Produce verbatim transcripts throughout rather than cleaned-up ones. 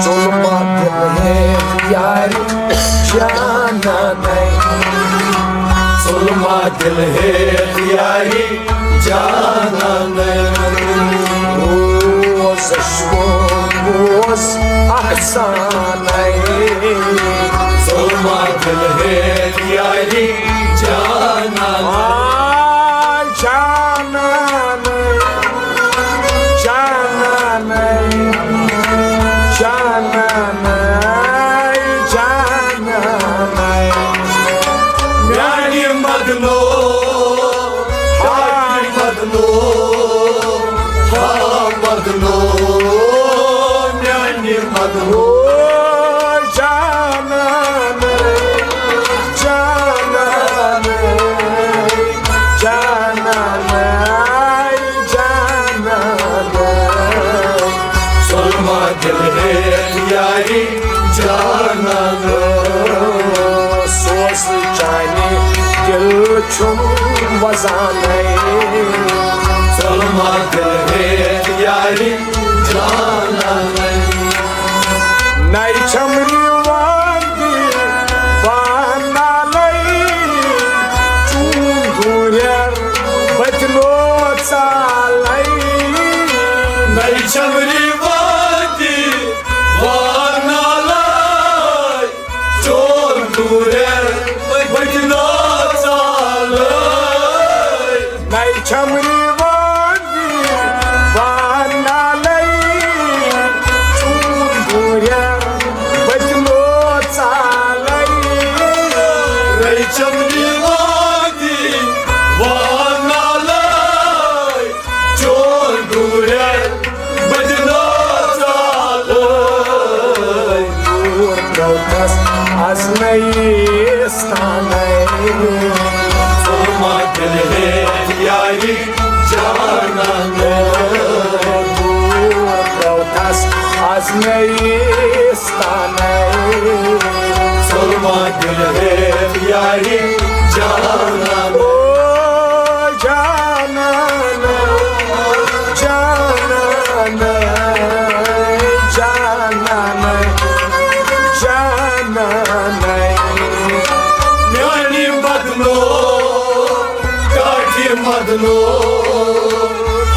ظلمہ دل ہے یاری جانانے، ظلمہ دل ہے یاری جانانے۔ روز عشقو روز افسانے، ظلمہ دل ہے یاری جانانے۔ آ جانانے، جانانے، جانانے، جانانے۔ میانہِ مدنو، ہاے مدنو، ہا مدنو، میانہِ مدنو۔ جانانے، جانانے، جانانے، جانانے۔ ظلمہ دل ہے یاری جانانے، سوز چانہِ دل چھُم وزانے۔ ظلمہ دل ہے یاری جانانے۔ نَے چھَم رِوان دیوانالَے، چون دوٗرٮ۪ر بدلو ژالَے۔ نَے چھَم رِوان دیوانالَے، چون دوٗرٮ۪ر بدلو ژالَے۔ نَے چھَم رِوان دیوانالَے، چون دوٗرٮ۪ر بدلو ژالَے۔ نَے چھَم رِوان دیوانالَے، چون دوٗرٮ۪ر بدلو ژالَے۔ دوٗر ترٛووتھَس از نٔیِس تانَے۔ ظلمہ دل ہے یاری جانانے۔ دوٗر ترٛووتھَس از نٔیِس تانَے۔ ظلمہ دل ہے یاری جانانے۔ او جانانے، جانانے، جانانے، جانانے۔ میانہِ مدنو، ٹاٹھہِ مدنو،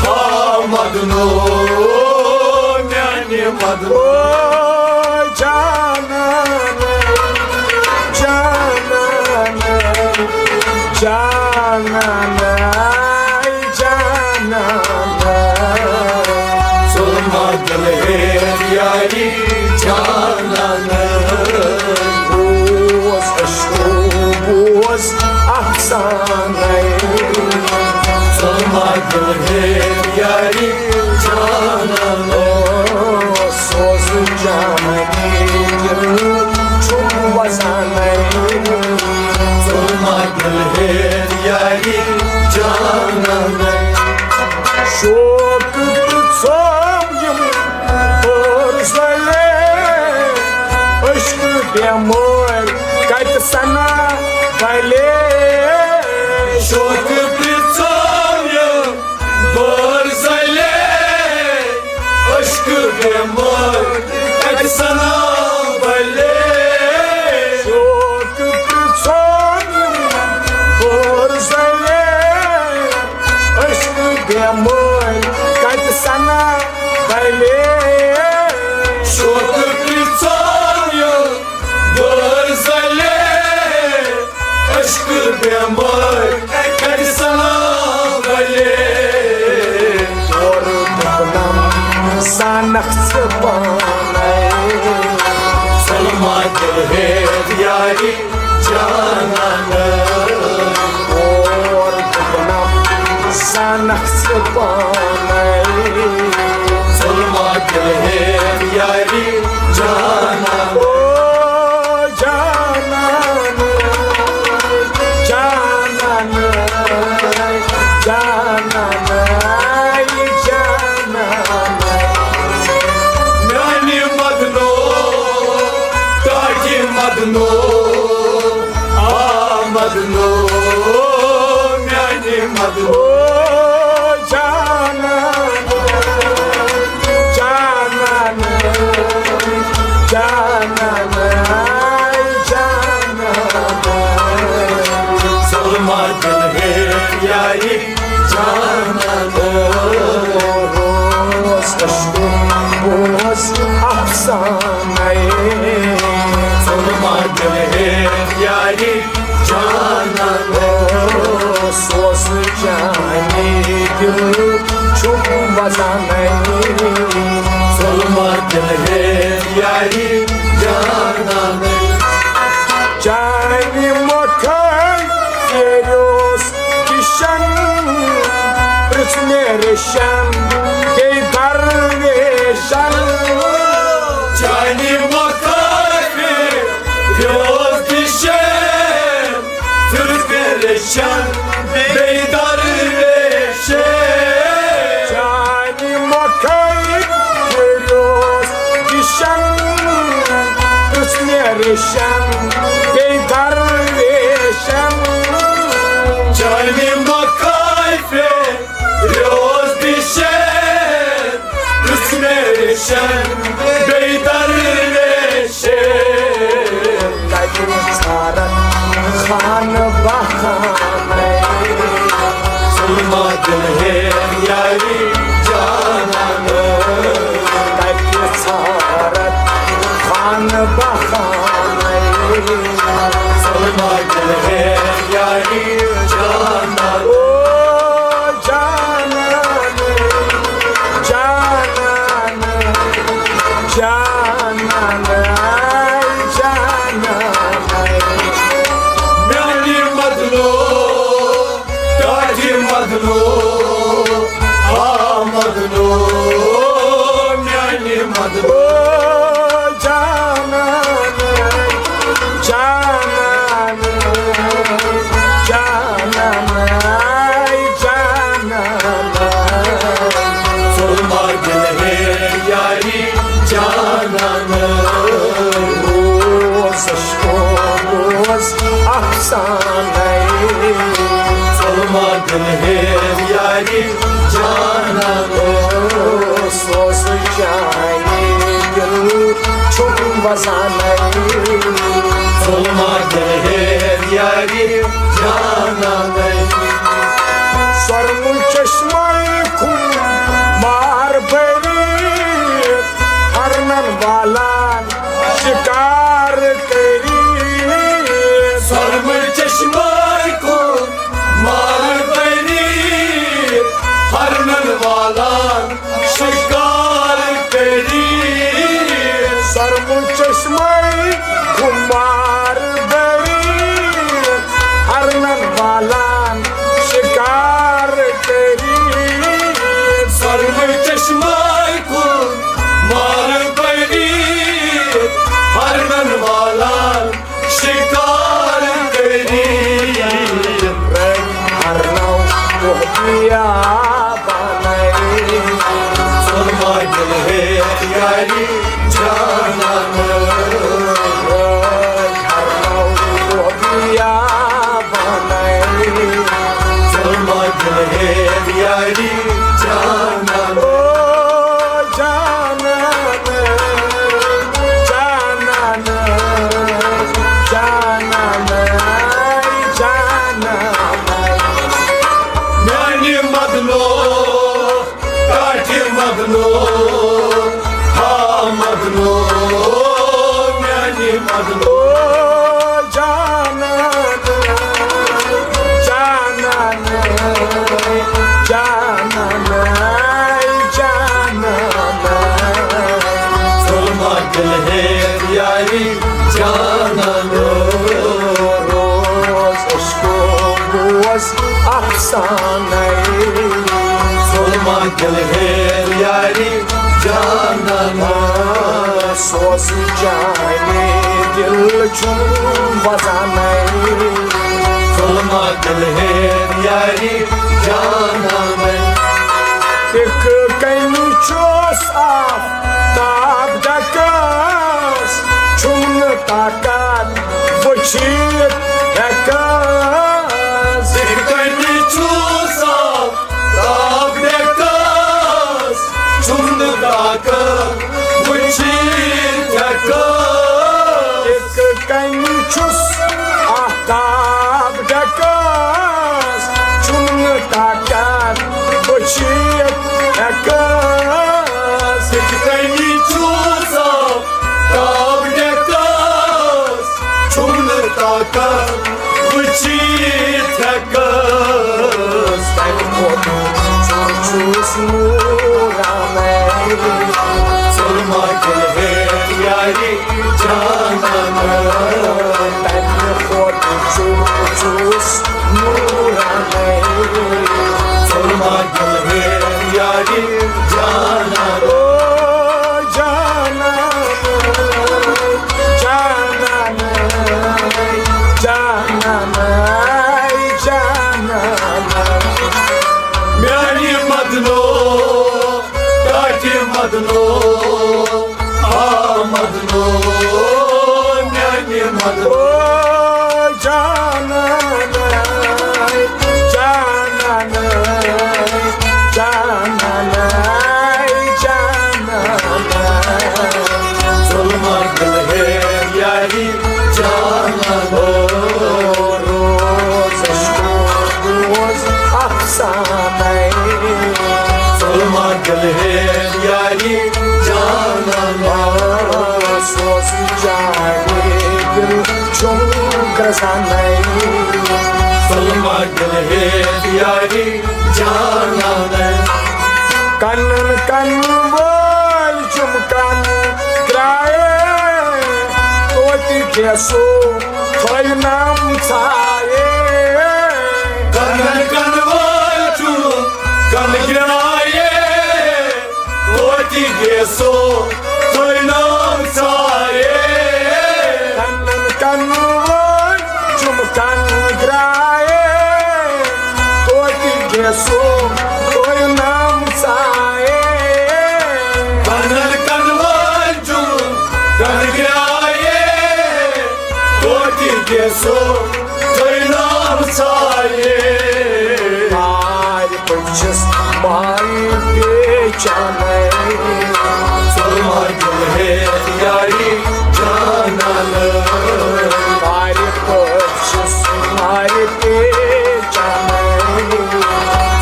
ہا مدنو، میانہِ مدنو۔ او جانانے، جانانے، جانانے، جانانے۔ ظلمہ دل ہے یاری جانانے۔ بوز عشقو بوز افسانے۔ ظلمہ دل ہے یاری جانانے۔ سوز جانانے، چھُم وزانے۔ ظلمہ دل ہے یاری جانانے۔ شوق تہٕ ژھوٚم یِم بٲرۍ زٲلۍ، عشقہٕ بٮ۪مٲرۍ کتہِ سنا بلے۔ شوق تہٕ ژھوٚم یِم بٲرۍ زٲلۍ، عشقہٕ بٮ۪مٲرۍ کتہِ سنا بلے۔ شوق تہٕ ژھوٚم یِم بٲرۍ زٲلۍ، عشقہٕ بٮ۪مٲرۍ کتہِ سنا بلے۔ شوق تہٕ ژھوٚم یِم بٲرۍ زٲلۍ، عشقہٕ بٮ۪مٲرۍ کتہِ سنا بلے۔ تورٕ دُبنم زانکھ ژٕ پانے۔ ظلمہ دل ہے یاری جانانے۔ تورٕ دُبنم زانکھ ژٕ پانے۔ ظلمہ دل ہے یاری جانانے۔ او جانانے، جانانے، جانانے، جانانے۔ میانہِ مدنو، ٹاٹھہِ مدنو، آ مدنو، میانہِ مدنو۔ او جانانے، یاری جانان اوس عشقُک اوس افسانے۔ ژھُنما دِل ہیٚتھ یاری جانان اوس، اوس جانی دِل چھُم وزانے۔ ژھُنما دِل ہیٚتھ یاری جانان۔ چانہِ مۄکھٕ پھیریوس کِشن، پرٛژھ مےٚ ریشن بیٚیہِ درویشن۔ چانہِ مۄکھٕ پھیریوس کِشن، پرٛژھ مےٚ ریشن بیٚیہِ درویشن۔ چانہِ مۄکھٕ پھیریوس کِشن، پرٛژھ مےٚ ریشن بیٚیہِ درویشن۔ چانہِ مۄکھٕ پھیریوس کِشن، پرٛژھ مےٚ ریشن بیٚیہِ درویشن۔ کتہِ ژھارن خانہٕ بہانے؟ ژھُنما دِل ہیٚتھ یاری جانان۔ کتہِ ژھارن خانہٕ بہانے؟ ژھُنما دِل ہیٚتھ یاری جانان۔ او جانان، جانان، جانان، جانان۔ میانہِ مدنو، ٹاٹھہِ مدنو، ہا مدنو، میانہِ مدنو۔ او جانان، جانان، جانان، آے جانان۔ ژھُنما دِل ہیٚتھ یاری جانان۔ اوس عشقُک اوس افسانے۔ ژھُنما دِل ہیٚتھ یاری جانان۔ اوس جانی دِل چھُم وزانے۔ ژھُنما دِل ہیٚتھ یاری جانانے۔ سۄرمہٕ چشمے خُمار بٔرِتھ، ہرنن والان شکار کٔرِتھ۔ سۄرمہٕ چشمے خُمار بٔرِتھ، ہرنن والان شکار کٔرِتھ۔ سۄرمہٕ چشمے خُمار بٔرِتھ، ہرنن والان شکار کٔرِتھ۔ سۄرمہٕ چشمے خُمار بٔرِتھ، ہرنن والان شکار کٔرِتھ۔ رٔنۍ ہرنو دۄہ بیابانَے۔ ژھُنما دِل ہیٚتھ یاری جانان۔ رٔنۍ ہرنو دۄہ بیابانَے۔ ژھُنما دِل ہیٚتھ یاری جانان۔ او جانان، جانان، جانان، جانان۔ میانہِ مدنو، ٹاٹھہِ مدنو، ہا مدنو، میانہِ مدنو۔ او جانان، جانان، جانان، جانان۔ ژھُنما دِل ہیٚتھ یاری جانان۔ اوس عشقُک اوس افسانے۔ ژھُنما دِل ہیٚتھ یاری جانان۔ سوز جانی دِل چھُم وزانے۔ ژھُنما دِل ہیٚتھ یاری جانانے۔ تِکہٕ کٔنۍ چھُس آفتاب ڈکس، چھُم نہٕ طاقت وٕچھِتھ ہٮ۪کس۔ تِکہٕ کٔنۍ چھُس آفتاب ڈکس، چھُم نہٕ طاقت وٕچھِتھ ہٮ۪کس۔ تِکہٕ کٔنۍ چھُس آفتاب ڈکس، چھُم نورانَے۔ ژوٚلمہ دِل ہیٚتھ یارِ جانانَے۔ تَمہِ کھۄتہٕ چھُس نورانَے۔ ژوٚلمہ دِل ہیٚتھ یارِ جانانَے۔ او جانانَے، جانانَے، جانانَے، جانانَے۔ میانہِ مدنو، ٹاٹہِ مدنو، آ مدنو، میانہِ مدنو۔ او جانانَے، جانانَے، جانانَے، جانانَے۔ ظلمہ دِل ہے یاری جانانَے۔ روز عشقو روز افسانَے۔ ظلمہ دِل ہے یاری جانانَے۔ سوز جانے دِل چھُم گژھانَے۔ ظلمہ دِل ہے یاری جانانَے۔ کنن کن وٲلۍ چھُم کن درٛایے، توتہِ گیسو تھٲینم ژھایے۔ کنن کن وٲلۍ چھُم کن درٛایے، توتہِ گیسو تھٲینم ژھایے۔ کنن کن وٲلۍ چھُم کن درٛایے، توتہِ گیسو تھٲینم ژھایے۔ کنن کن وٲلۍ چھُم کن درٛایے، توتہِ گیسو تھٲینم ژھایے۔ مارِ پٔچھِس مارِ پیچانَے۔ ظلمہ دِل ہے یاری جانانَے۔ مارِ پٔچھِس مارِ پیچانَے۔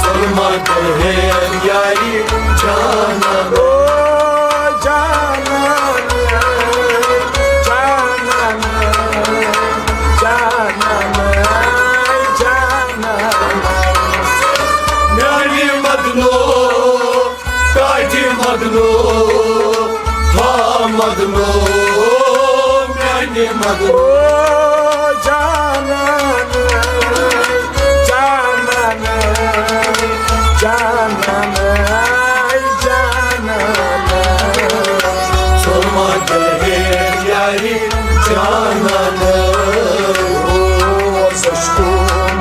ظلمہ دِل ہے یاری جانانَے۔ او جانانَے، جانانَے، جانانَے، جانانَے۔ میانہِ مدنو، ٹاٹہِ مدنو، ہا مدنو، میانہِ مدنو۔ او جانانَے، جانانَے، جانانَے، جانانَے۔ ظلمہ دِل ہے یاری جانانَے۔ روز عشقو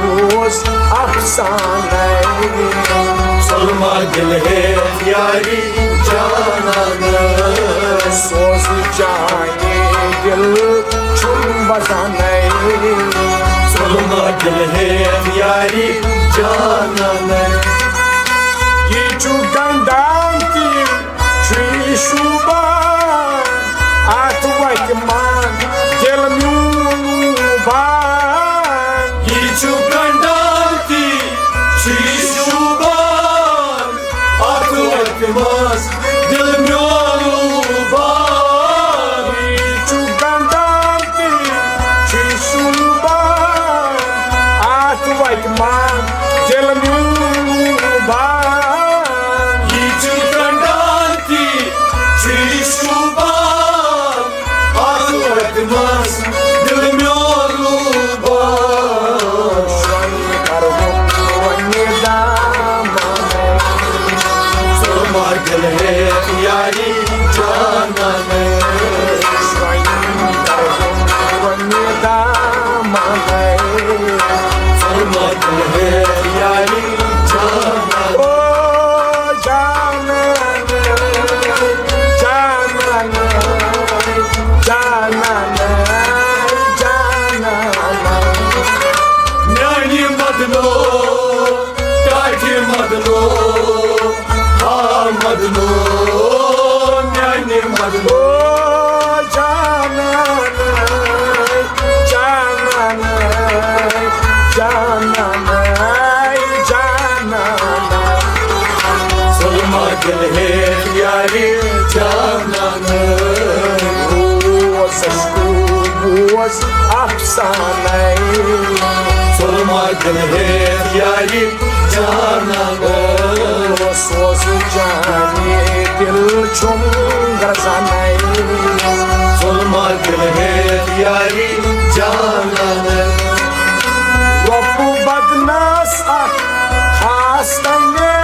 روز افسانَے۔ ظلمہ دِل ہے یاری جانانَے۔ سوز جانے دِل چھُم وَسانَے۔ ظلمہ دِل ہے یاری جانانَے۔ یہِ چھُ گنڈان تہِ چھُ یہِ شوٗبان، اَتھ وَتہِ منٛز دِل میون لوٗبان۔ یہِ چھُ گنڈان تہِ چھُ یہِ شوٗبان، اَتھ وَتہِ منٛز دِل میون لوٗبان۔ یہِ چھُ گنڈان تہِ چھُ یہِ شوٗبان، اَتھ وَتہِ منٛز دِل میون لوٗبان۔ یہِ چھُ گنڈان تہِ چھُ یہِ شوٗبان، اَتھ وَتہِ منٛز دِل میون لوٗبان۔ شۄنٛگہِ کَرٕ بہٕ پننہِ دامنَے۔ ظلمہ دِل ہے یاری جانانَے۔ شۄنٛگہِ کَرٕ بہٕ پننہِ دامنَے۔ ظلمہ دِل ہے یاری جانانَے۔ او جانانَے، جانانَے، جانانَے، جانانَے۔ میانہِ مدنو، ٹاٹہِ مدنو، ہا مدنو، میانہِ مدنو۔ او جانانَے، جانانَے، جانانَے، جانانَے۔ ظلمہ دِل ہے یاری جانانَے۔ روز عشقو روز افسانَے۔ ظلمہ دِل ہے یاری جانانَے۔ سوز جانے دل چھُم گرزانے۔ ظلمہ دل ہیت یاری جانان۔ رۄپہٕ بدنس اکھ خاص تنے،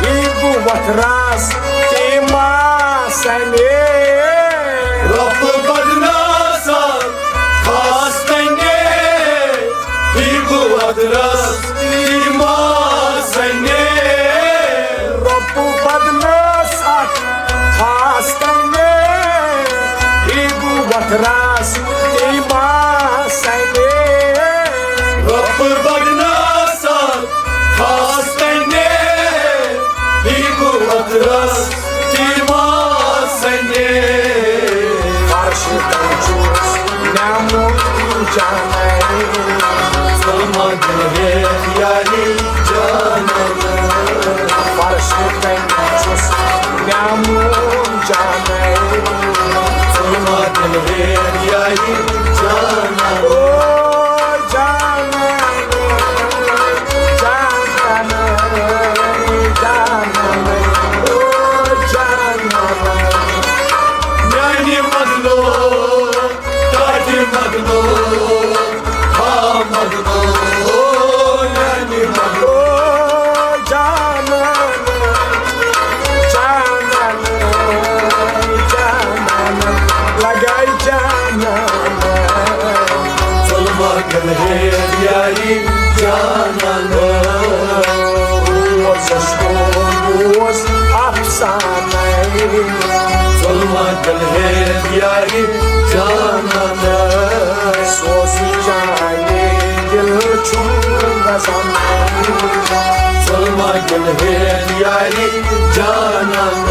یی بہٕ وتھرس تیما سنے۔ رۄپہٕ بدنس اکھ خاص تنے، یی بہٕ وتھرس تیما سنے۔ رۄپہٕ بدنس اکھ خاص تنے، یی بہٕ وتھرس تیما سنے۔ رۄپہٕ بدنس اکھ خاص تنے، یی بہٕ وتھرس تیما سنے۔ فرش تن چھُس نمون جانے۔ ظلمہ دل ہیت یاری جانان۔ فرش تن چھُس نمون جانے۔ ظلمہ دل ہیت یاری جانان۔ او جانان، جانان، جانان، او جانان۔ میانہِ مگنو، تاج مگنو، ہا مگنو، میانہِ مگنو۔ او جانان، جانان، جانان، لگائی جانان۔ ظلمہ دل ہیت یاری جانان۔ روزس گوٚو روز افسانے۔ ظلمہ دل ہیت یاری جانان۔ سوز جانے دل چھُم گژھان۔ ظلمہ دل ہیت یاری جانان۔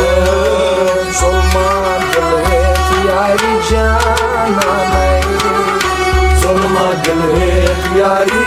ظلمہ دل ہیت یاری جانان۔ ظلمہ دل ہیت یاری